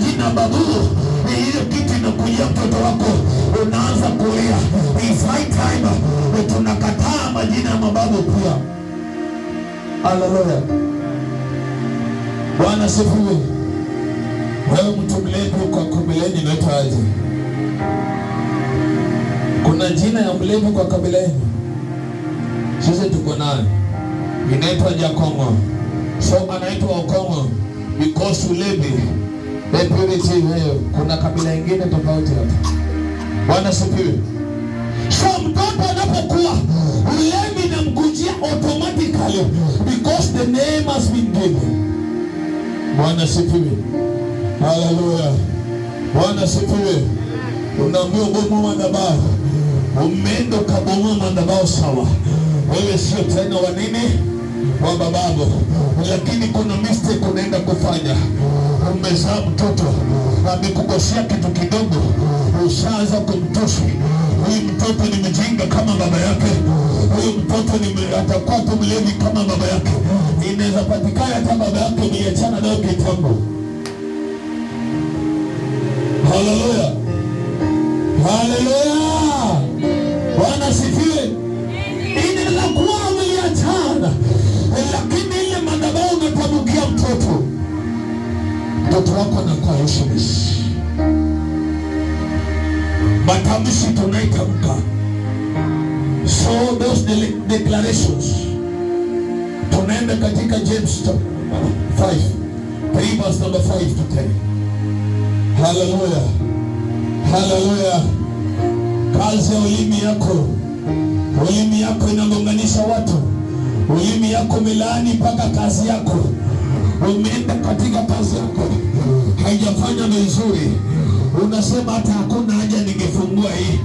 Majina babu, hiyo kitu inakujia mtoto wako, unaanza kulia. It's high time tunakataa majina ya mababu pia. Haleluya, Bwana sifiwe. Wewe mtu mlevi kwa kabila yenu inaitwa aje? Kuna jina ya mlevi kwa kabila yenu? Sisi tuko nayo, inaitwa Jakongo. So anaitwa Okongo because ulevi purity hiyo. Kuna kabila ingine tofauti hapa. Bwana sifiwe. So mtoto anapokuwa, ulevi inamkujia automatically because the name has been given. Bwana sifiwe. Haleluya. Bwana sifiwe. Unaambiwa bomoa madhabahu, umeenda ukabomoa madhabahu, sawa. Wewe sio tena wa nini, wa bababu, lakini kuna mistake unaenda kufanya. Umezaa mtoto, amekukosea kitu kidogo, ushaanza kumtusi. Huyu mtoto ni mjinga kama baba yake, huyu mtoto ni atakuwa tu mlevi kama baba yake. Inaweza patikana hata baba yake umeachana nayo kitambo. Haleluya, haleluya, Bwana sifiwe. Inaweza kuwa mliachana, lakini ile madhabahu unatamkia mtoto, mtoto wako anakuwa useless. Matamshi tunaitamka, so those declarations tunaenda katika James chapter 5 3 verse number 5 to 10. Haleluya, haleluya. Kazi ya ulimi yako, ulimi yako inagonganisha watu, ulimi yako umelaani mpaka kazi yako. Umeenda katika kazi yako haijafanya vizuri, unasema hata hakuna haja ningefungua hii.